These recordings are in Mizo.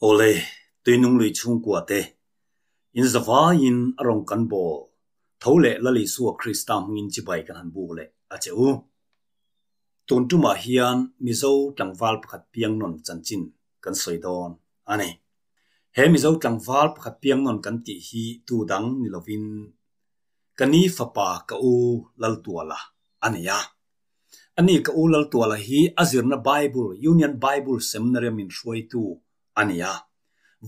Awle, Tuinung lui chhungkua te, in zavaiin a rawn kan bawl tho leh Lal Isua Krista hmingin chibai kan han buk leh a che u. Tun tumah hian Mizo tlangval pakhat piang nawn chanchin kan sawi dawn a ni. He Mizo tlangval pakhat piang nawn kan tih hi tu dang ni lovin ka ni fapa ka u Laltuala a ni a. Ani ka u Laltuala hi a zirna Bible, Union Bible Seminary min hruaitu a ni a.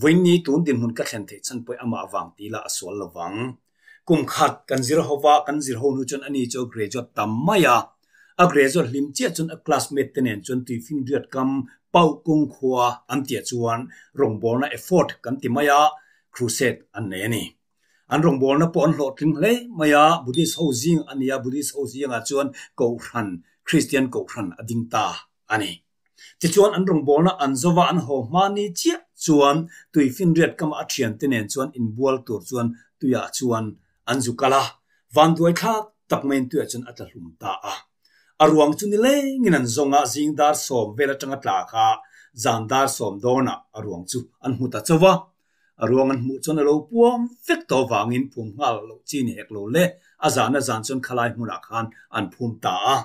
Vawiinni tun dinhmun ka thlen theih chhan pawh amah avang ti ila a sual lo vang. Kum khat kan zir ho va, kan zir ho hnu chuan ani chu a graduate tam mai a. A graduate hlim chiah chuan a classmate te nen chuan tuifinriat kam Pau kung khua an tih ah chuan rawngbawlna effort kan ti mai a, crusade an nei a ni. An rawngbawlna pawh an hlawhtling hle mai a, Buddhist ho zing a ni a, Buddhist ho zingah chuan Kohhran, Kristian Kohhran a ding ta a ni. Tichuan an rawngbawlna an zova an haw hma ni chiah chuan tuifinriat kama a thiante nen chuan inbual tur chuan tuiah chuan an zu kal a, vanduai thlak tak maiin tuiah chuan a tla hlum ta a. A ruang chu nilengin an zawng a, zing dar sawm vel atanga tla kha zan dar sawm dawnah a ruang chu an hmu ta chauh a. A ruang an hmuh chuan a lo puam vek tawh avangin phum nghal loh chi ni hek lo le, a zan a zan chuan khalai hmunah khan an phum ta a.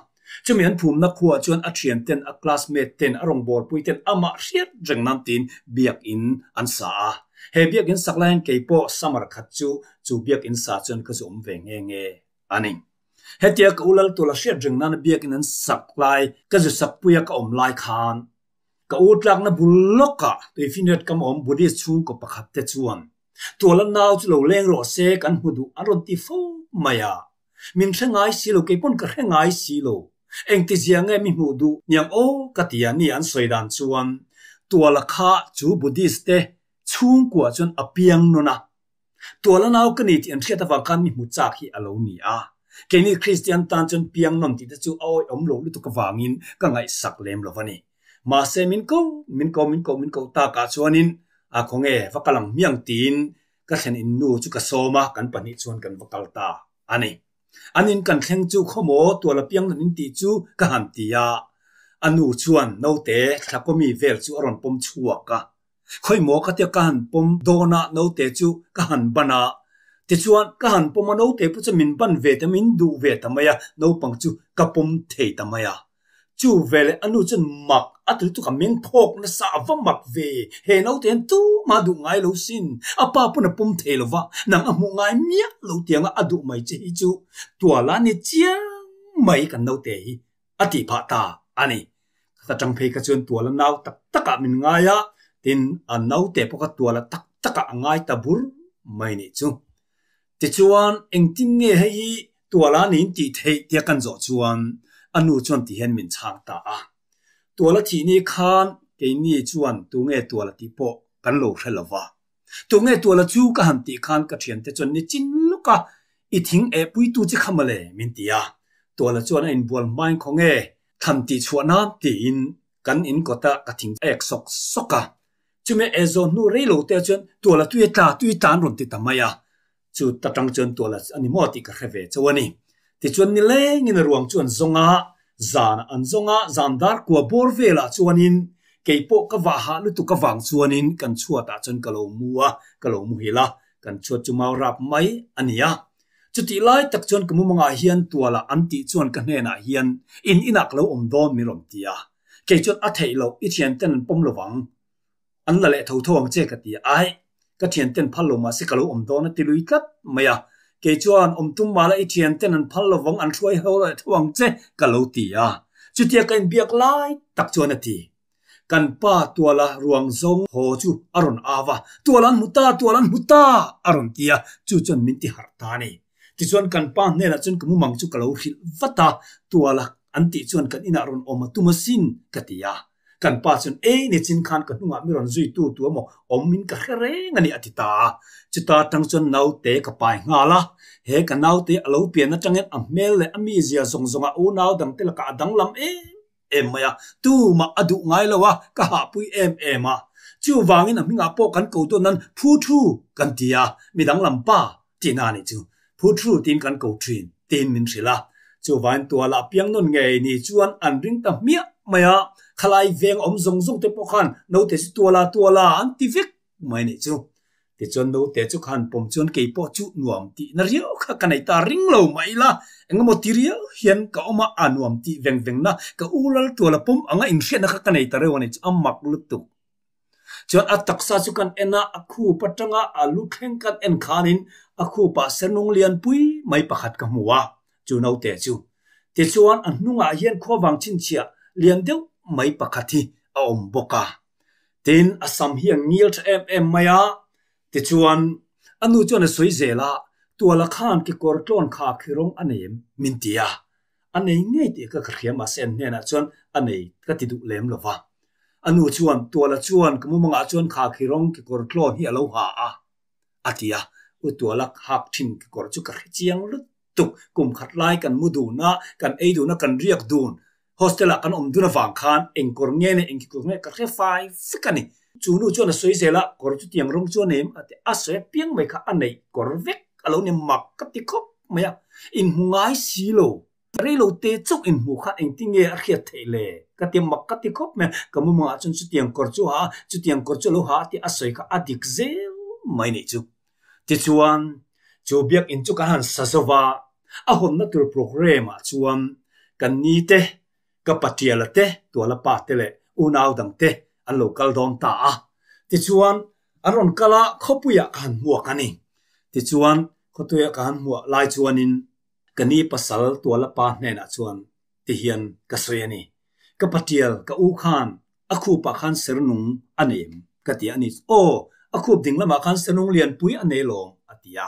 Chumi an phumna khuaah chuan a thian ten, a classmate ten, a rawngbawlpui ten amah hriat reng nan tiin biakin an sa a. He biakin sak laiin kei pawh summer khat chu chu biakin sa chuan ka zu awm ve nghe nghe a ni. Hetia ka u Laltula hriat reng nana biakin an sak lai ka zu sakpuia ka awm lai khan Ka u tlakna bul lawkah tuifinriat kam awm Buddhist chhungkaw pakhat te chuan tuala nau chu lo leng rawh se kan hmu duh an rawn ti fo mai a. Min hre ngai si lo, kei pawn ka hre ngai si lo. Engtizia nge mi hmuh duh niang aw ka ti a ni an sawi dan chuan tuala kha chu Buddhist te chhungkua chuan a piang nawn a. Tuala nau ka ni tih an hriat avang khan mi hmu chak hi a lo ni a. Keini Kristian tan chuan piang nawn tih te chu a awihawm lo lutuk avangin ka ngaihsak lem lo a ni. Mahse min ko, min ko, min ko, min ko takah chuanin a khawnge va kal ang hmiang tiin ka thlen in nu chu ka sawm a, kan pahnih chuan kan va kal ta a ni. An in kan thleng chu khawmaw tuala piang nawn in tih chu ka han ti a, a nu chuan naute thlakawmi vel chu a rawn pawm chhuak a. Khawimaw ka tia ka han pawm dawn a naute chu ka han ban a, tichuan ka han pawm a naute pawh chu min ban ve ta min duh ve ta mai a, naupang chu ka pawm thei ta mai a. Chu veleh a nu chuan mak a ti lutuk a meng phawk nasa a va mak ve, he naute hian tumah duh ngai lo sin, a pa pawn a pawm thei lo va, nang a hmuh ngai miah lo tianga a duh mai che hi chu tuala ni chiang mai kan naute hi a tih phah ta a ni. Ka tang phei kha chuan tuala nau tak takah min ngai a, tin a naute pawh kha tuala tak takah a ngai ta bur mai nih chu. Tichuan engtin nge hei hi tuala niin tih theih tia kan zawh chuan a nu chuan ti hian min chhang ta a. Tuala thih ni khan keini chuan tunge tuala tih pawh kan lo hre lo va. Tunge tuala chu ka han tih khan ka thiante chuan ni chin lawk a, i thing eh puitu che kha mawle min ti a. Tuala chuan a inbual hmain khawnge thlan tih chhuah nan tiin kan in kawta ka thing ek sawk sawk a. Chumi eh zawh hnu rei lo te chuan tuala tui a tla, tui tla an rawn ti ta mai a. Chu ta tang chuan tuala a ni maw tih ka hre ve chauh a ni. Tichuan nilengin a ruang chu an zawng a, zanah an zawng a, zan dar kua bawr velah chuanin keipawh ka vah hah lutuk avang chuanin kan chhuatah chuan ka lo mu a, ka lo muhil a, kan chhuat chu mau rap mai a ni a. Chutih lai tak chuan ka mumangah hian tuala an tih chuan ka hnenah hian in inah ka lo awm dawn min rawn ti a. Kei chuan a theih loh, i thianten an pawm lovang. An la leh tho tho ang che ka ti a, aih, ka thianten phal lo mahse ka lo awm dawn a ti lui tlat mai a, kei chuan awm tum mah la i thianten an phal lovang an hruai ho leh tho ang che ka lo ti a, chutia ka inbiak lai tak chuan a ti. Kan pa tuala ruang zawng haw chu a rawn au a, tual an hmu ta, tual an hmu ta a rawn ti a, chu chuan min ti harh ta a ni. Tichuan kan pa hnenah chuan ka mumang chu ka lo hrilh vat a, tuala an tih chuan kan inah rawn awm a tum asin ka ti a. Kan pa chuan, Ei, nichin khan ka hnungah mi rawn zui tu tu emaw awm in ka hre reng a ni a ti ta a. Chuta tang chuan naute ka pai nghal a. He ka naute a lo pian atangin a hmel leh a mizia zawng zawngah unau dangte lakah a danglam em em mai a. Tumah a duh ngai lo a, ka hahpui em em a. Chuvangin a hmingah pawh kan ko dawn nan Phu Thu kan ti a, mi danglam pa tihna a nih chu. Phu Thu tiin kan ko thin tiin min hrilh a. Chuvangin tualah piang nawn ngei ni chuan an ring ta hmiah. mai a, khalai veng awm zawng zawng te pawh khan naute chu tuala tuala an ti vek mai nih chu. Tichuan naute chu khan pawm chuan kei pawh chu nuam tih na riau kha ka nei ta ring lo mah ila, engemaw ti riau hian ka awm a, a nuam tih veng veng na ka u lal tuala pawm anga inhriatna kha ka nei ta reuh a ni chu a mak lutuk. Chuan a taksa chu kan en a, a khup atanga a lu thleng kan en khanin a khupah sernung lianpui mai pakhat ka hmu a, chu naute chu. Tichuan a hnungah hian khuavang chhinchhiah lian deuh mai pakhat hi a awm bawk a. Tin, a sam hi a ngil tha em em mai a, tichuan a nu chuan a sawi zel a, Tuala khan kekawr tlawn kha khi rawng a nei em? min ti a. A nei ngei tih ka ka hria mahse an hnenah chuan a nei ka ti duh lem lo va. A nu chuan, Tuala chuan ka mumangah chuan kha khi rawng kekawr tlawn hi a lo ha a, a ti a. U Tuala hak thin kekawr chu ka hre chiang lutuk, kum khat lai kan mu dun a, kan ei dun a, kan riak dun Hostel ah kan awm dun avang khan eng kawr nge nge eng kekawr nge ka hre fai vek a ni. Chu nu chuan a sawi zel a, kawr chu tiang rawng chu a nei em a ti a, sawi apiang mai kha a neih kawr vek a lo ni mak ka ti khawp mai a, inhmu ngai si lo. Rei lo te chauh inhmuh kha engtin nge a hriat theih le ka ti mak ka ti khawp mai a, ka mumangah chuan chutiang kawr chu ha a, chutiang kawr chu a lo ha a tih a sawi kha a dik zel mai nih chu. Tichuan, chu biakinn chu kan han sa zo va, a hawnna tur programme ah chuan kan ni te, ka patiala te, tuala pa te leh unau dang te an lo kal dawn ta a. Tichuan, an rawn kal a, khawpuiah ka han hmuak a ni. Tichuan, khawtuiah ka han hmuah lai chuanin ka ni pasal tuala pa hnenah chuan tihian ka sawi a ni. Ka patial, ka u khan A khupah khan sernung a nei em? ka ti a ni. Aw, a khup ding lamah khan sernung lianpui a nei lawm, a ti a.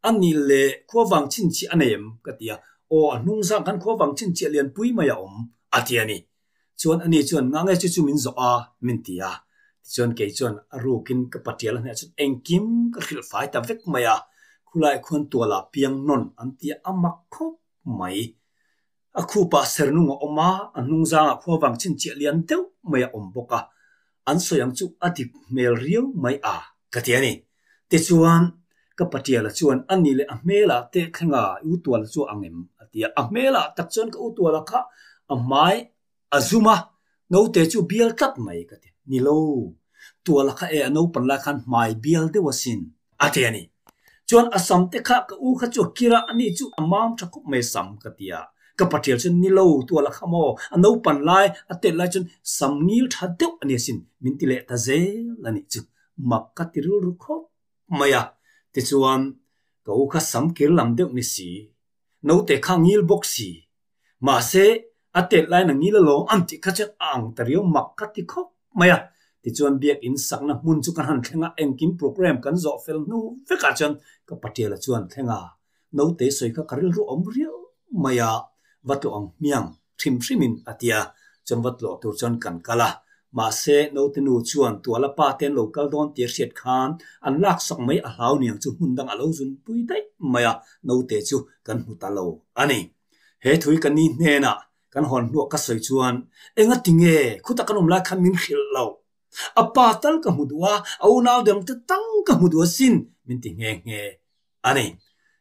A ni le, khua vang chhinchhiah a nei em? ka ti a. Aw, a hnung zang khan khua vang chhinchhiah lianpui mai a awm, a ti a ni. Chuan ani chuan ngange chu chu min zawh a, min ti a. Tichuan kei chuan a rukin ka patial a hneh chuan engkim ka hrilh fai ta vek mai a. Khulai khuan tualah piang nawn an ti a, a mak khawp mai. A khupah sernung a awm a, a hnungzangah khua vang chhinchhiah lian deuh mai a awm bawk a, an sawi ang chu a dik hmel riau mai a, ka ti a ni. Tichuan, ka patiala chuan a ni leh a hmelah teh thlenga i u tuala chu a ang em? a ti a. A hmelah tak chuan ka u tuala kha a hmai A zum a, naute chu bial tlat mai ka ti. Ni lo, tuala kha e a naupan lai khan hmai bial deuh asin. A ti a ni. Chuan a sam te kha ka u kha chu a kir a, ani chu a mam tha khawp mai sam ka ti a. Ka paṭial chuan ni lo, tuala kha maw, a naupan lai, a tet lai chuan sam ngil tha deuh a ni asin, min ti leh ta zel a nih chu. Mak ka ti rilru khawp mai a. Tichuan, ka u kha sam kir lam deuh ni si, naute kha ngil bawk si, Mahse, a tet laiin a ngil alawm an tih kha chuan a ang ta riau mak ka ti khawp mai a. Tichuan biakinn sakna hmun chu kan han thleng a, engkim program kan zawh fel hnu vekah chuan ka patiala chuan thleng a, naute sawi kha ka rilru awm riau mai a, va tlawh ang hmiang hrim hrimin a ti a, chuan va tlawh tur chuan kan kal a. Mahse, naute nu chuan tuala pa te an lo kal dawn tih a hriat khan an laksak mai a hlau niang chu hmun dang a lo zunpui daih mai a, naute chu kan hmu ta lo a ni. He thui ka ni hnenah kan hawn hnuah ka sawi chuan, Engati nge khuta kan awm lai khan min hrilh lo? A pa tal ka hmu duh a, a unau dangte tal ka hmu duh asin, min ti nghe nghe a ni.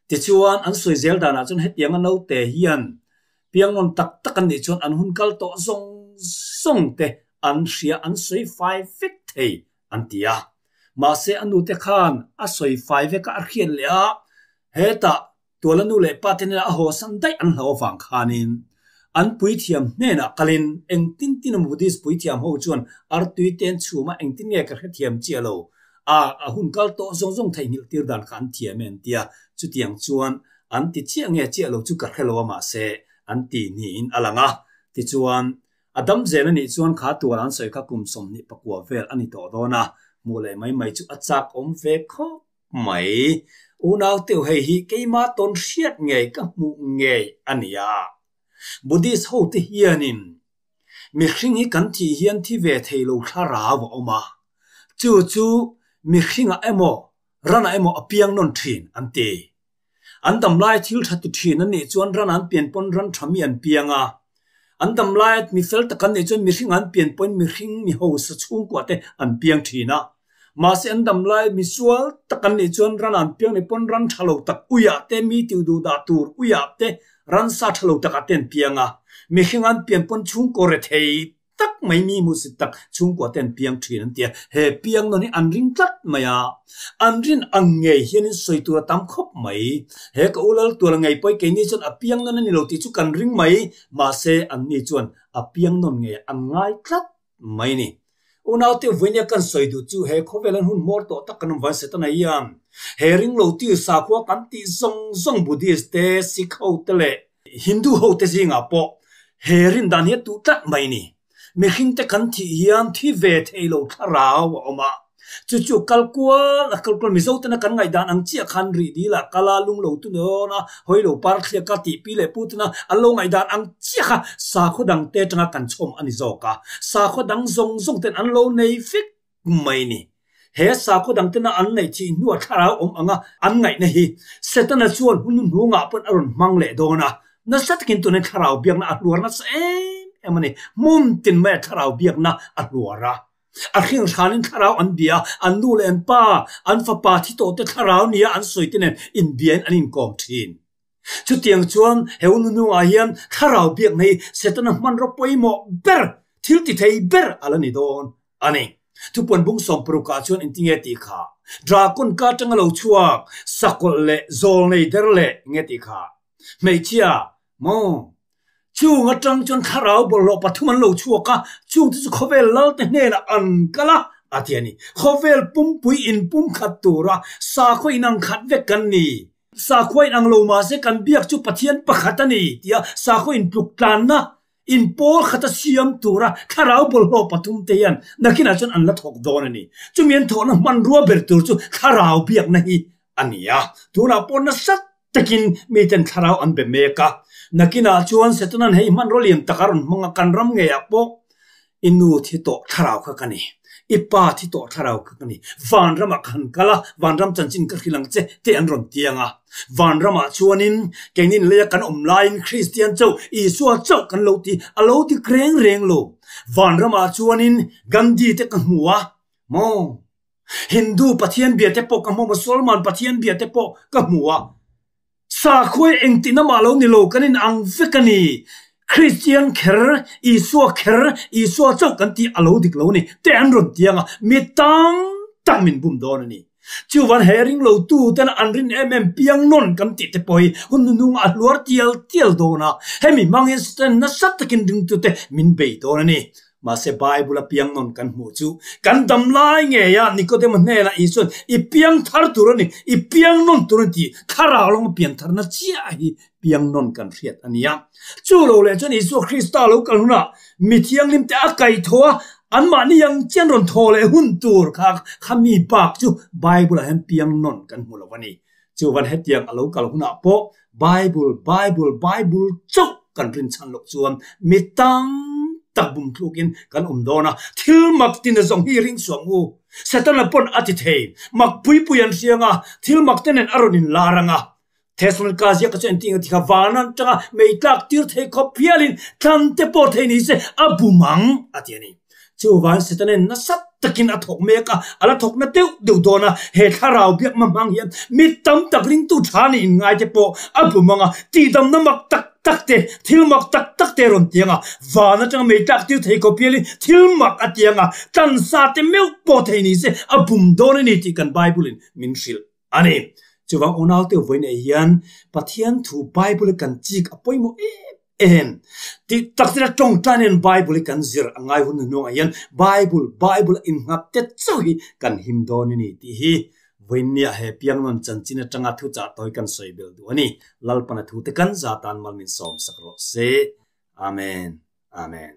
Tichuan, an sawi zel danah chuan hetianga naute hian piangawn tak tak an nih chuan an hun kal tawh zawng zawng te an hria, an sawi fai vek thei an ti a. Mahse, a nute khan a sawi fai vek a, a hriat leh a, hetah Tuala nu leh pa te hnenah a hawsan daih an hlauh avang khanin an puithiam hnenah kalin engtin tin emaw Buddhist puithiam ho chuan artui te an chhum a, engtin nge ka hrethiam chiah lo a, a hun kal tawh zawng zawng theihnghilh tir dan kha an thiam e an ti a, chutiang chuan an ti chiah nge chiah lo chu ka hre lo a mahse an ti niin a lang a, tichuan a dam zel a nih chuan kha tual an sawi kha kum 29 vel a ni tawh dawn a, hmuh leh mai mai chu a chak awm ve khawp. Mai, unau teuh hei hi keima tawn hriat ngei ka hmuh ngei a nia. Buddhist ho te hianin mihring hi kan thih hian thi ve thei lo thlarau a awm a, chu chu mihringah emaw ranah emaw a piang nawn thin an ti. An damlai thil tha ti thin an nih chuan ran an pian pawn ran tha mi an piang a, an damlai mi fel tak an nih chuan mihring an pian pawhin mihring mi hausa chhungkua te an piang thin a. Mahse an damlai mi sual tak an nih chuan ran an piang nih pawn ran tha lo tak uiah te mi tiu duh dah tur uiah te Ransa tha lo takah te an piang a, mihring an pian pawn chhungkaw rethei tak mai mi hmuhsit tak chhungkua te an piang thin an ti a, he piang nawn hi an ring tlat mai a, an rin ang ngei hianin sawi tur a tam khawp mai. He ka u lal tual ngei pawh hi keini chuan a piang nawn a ni lo tih chu kan ring mai, mahse anni chuan a piang nawn ngei an ngai tlat mai a ni. Unaute vawinia kan sawi duh chu he khawvel an hun hmawr tawh tak kan awm vang Setana hian he ringlo tir sakhua kan tih zawng zawng Buddhist te, Sikh ho te leh Hindu ho te zingah pawh he rin dan hi a tuh tlat mai a ni. Mihring te kan thih hian thi ve thei lo thlarau a awm a, chu chu kal kual a kal kual Mizo tena kan ngaihdan ang chiah khan rih dil ah kal a lung lo tu dawn a, hawi lo par thliak a tih pi leh pu tena an lo ngaihdan ang chiah kha sakhaw dang te atanga kan chhawm a ni zawk a, sakhaw dang zawng zawng ten an lo nei vek mai a ni. He sakhaw dang tena an neih thih hnuah thlarau awm anga an ngaihna hi Setana chuan hun hnungah pawn a rawn hmang leh dawn a, nasa takin tunin thlarau biakna a hluar nasa em em a ni. Hmun tin maia thlarau biakna a hluar a. A hringhranin thlarau an bia, an nu leh an pa, an fapa thi tawhte thlarau nia an sawi te nen inbiain an inkawm thin. Chutiang chuan he hun hnungah hian thlarau biakna hi Setana hmanraw pawimawh ber, thil ti thei ber a la ni dawn a ni. Thupuan bung 60 ah chuan engtinge tih kha? Drakon ka atanga lo chhuak, sakawlh leh zawlnei der leh nge tih kha? Hmeichhia, maw? Chung atang chuan thlarau bawlhhlawh pathum an lo chhuak a, chungte chu khawvel lalte hnenah an kal a, a ti a ni. Khawvel pumpui inpumkhat tura sakhaw inang khat vek kan ni. Sakhua inang lo mahse kan biak chu Pathian pakhat a ni tia sakhaw intluk tlanna inpawl khata siam tura thlarau bawlhhlawh pathum te hian nakinah chuan an la thawk dawn a ni. Chumi an thawhna hmanrua ber tur chu thlarau biakna hi a ni a, tunah pawh nasa takin miten thlarau an be mek a, nakinah chuan Setanan hei hmanraw lian tak a rawn hmang a, kan ram ngeiah pawh i nu thi tawh thlarau kha ka ni, i pa thi tawh thlarau kha ka ni, vanramah ka han kal a, vanram chanchin ka hrilh ang che tih an rawn tiang a, vanramah chuanin keinin leia kan awm laiin Kristian chauh, Isua chauh kan lo ti, a lo dik reng reng lo, vanramah chuanin Gandhi te ka hmu a, maw? Hindu Pathian bia te pawh ka hmu a, Musalman Pathian bia te pawh ka hmu a. Sakhuai engtin amah lo ni lo kan in ang vek a ni. Kristian kher, Isua kher, Isua chauh kan tih a lo dik lo a ni. Te an rawn tiang a, mi tam tak min bum dawn a ni. Chuvan he ring lo tu tena an rin em em piang nawn kan tih te pawh hi hun nunung a hluar tial tial dawn a. Hemi hmang hian Satan nasa takin ringtute min bei dawn a ni. Mahse Bible a piang nawn kan hmuh chu kan dam lai ngei a Nikodemo hnenah Isua'n i piang thar tur a ni, i piang nawn tur a ni tih thlarau lawng a pian tharna chiah hi piang nawn kan hriat a ni a. Chu lo leh chuan Isua Krista lo kal hunah mi thianghlim te a kai tho a, anmahni ang chian rawn thaw leh hun tur kha kha mi bak chu Bible ah hian piang nawn kan hmu lo a ni. Chuvan hetiang a lo kal hunah pawh Bible, Bible, Bible chauh kan rinchhan loh chuan mi tam tak bum tlukin kan awm dawn a, thil mak tina zawng hi ring suang u. Setana pawn a ti thei, mak pui pui an hriang a, thil mak te nen a rawn inlar ang a. Thesalonika ziaka chu engtin nge ti kha van atanga mei tlak tir thei khawp hialin thlan te pawh thei ni se a bum ang a ti a ni. Chuvan Setanen nasa takin a thawk mek a, a la thawk na deuh deuh dawn a, he thlarau biakma hmang hian mi tam tak ringtu tha nih inngai te pawh a bum ang a, tihdamna mak tak tak te, thil mak tak tak te a rawn ti ang a, van atanga mei tlak tir thei khawp hialin thil mak a ti ang a, tlansa te meuh pawh thei ni se a bum dawn a ni tih kan Bible in min hrilh a ni. Chuvang unaute vawiin ah hian Pathian thu Bible kan chik a pawimawh em em. Tih tak zet a tawngtai nen Bible hi kan zir a ngai hun hnuangah hian Bible, Bible a innghat te chauh hi kan him dawn a ni tih hi vawiinniah he Piangnawn chanchin atanga thuchah tawi kan sawi belh duh a ni. Lalpana thute kan za tan mal min sawmsak rawh se. Amen. Amen.